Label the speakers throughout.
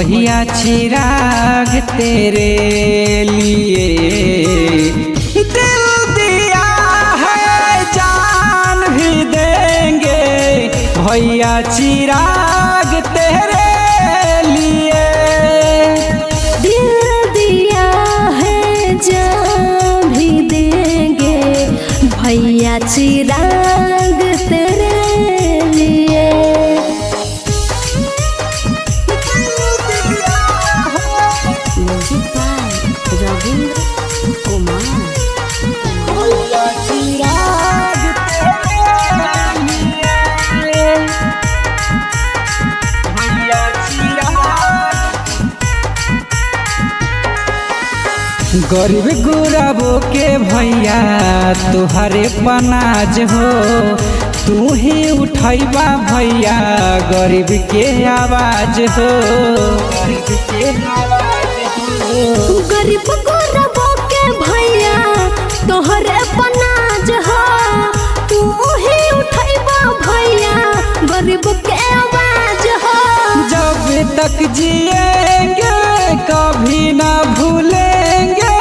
Speaker 1: भैया चिराग तेरे लिए। दिल दिया है जान भी देंगे भैया चिराग तेरे लिए।
Speaker 2: दिल दिया है जान भी देंगे भैया चिराग तेरे लिए।
Speaker 3: Music by Ravindra Kumar.
Speaker 1: भैया चिराग तेरे लिए। भैया चिराग। गरीब गुरबो के भैया तुहरे पनाज हो, तू ही उठैबा भैया गरीब के आवाज हो। गरीब के आवाज हो।
Speaker 2: गरीब गुरबो के भैया तोहरे पनाज हो, तू ही उठैबा भैया गरीब के आवाज हो।
Speaker 1: जब तक जिएंगे कभी ना भूलेंगे,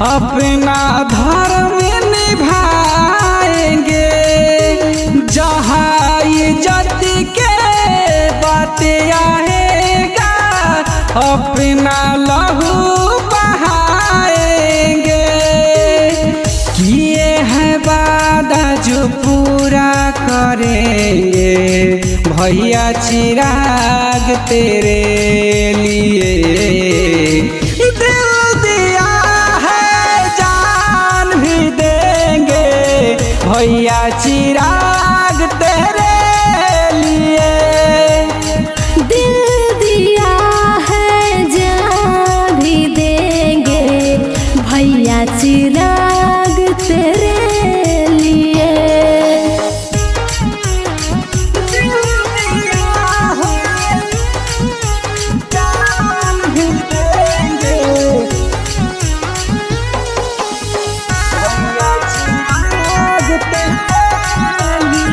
Speaker 1: अपना धर्म निभाएंगे। जहाँ इज्जत के बात आएगा अपना लहू बहाएंगे। किए हैं वादा जो पूरा करेंगे भैया चिराग तेरे लिए। दिल दिया है जान भी देंगे भैया चिराग तेरे लिए।
Speaker 2: दिल दिया है जान भी देंगे भैया चिराग तेरे लिए।
Speaker 1: दिल दिया है जान भी देंगे भैया चिराग तेरे लिए।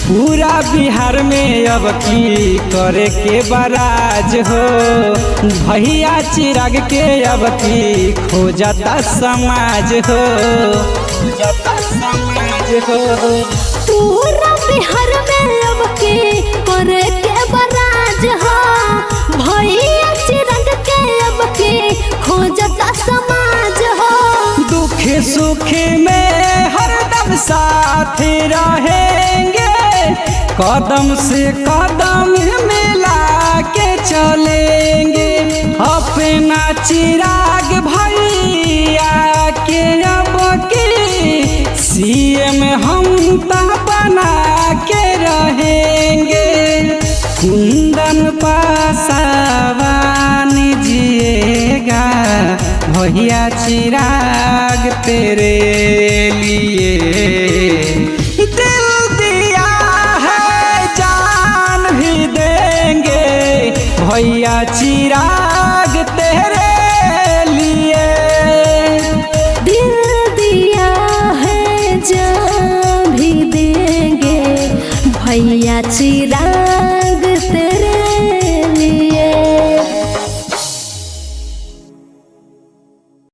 Speaker 1: पूरा बिहार में अब की करे के बराज हो, भैया चिराग के अब की खोजता समाज हो। खोजता समाज हो।
Speaker 2: पूरा बिहार में अब के करे के बराज हो, भैया चिराग के अब के खोजता समाज हो।
Speaker 1: दुख सुख में हरदम साथ रहेंगे, कदम से कदम मिला के चलेंगे। अपना चिराग भैया के अब की सीएम हम ता बना के रहेंगे। कुंदन पासवान जिएगा भैया चिराग तेरे लिए। दिल दिया है जान भी देंगे भैया चिराग तेरे लिए।
Speaker 2: दिल दिया है जान भी देंगे भैया चिराग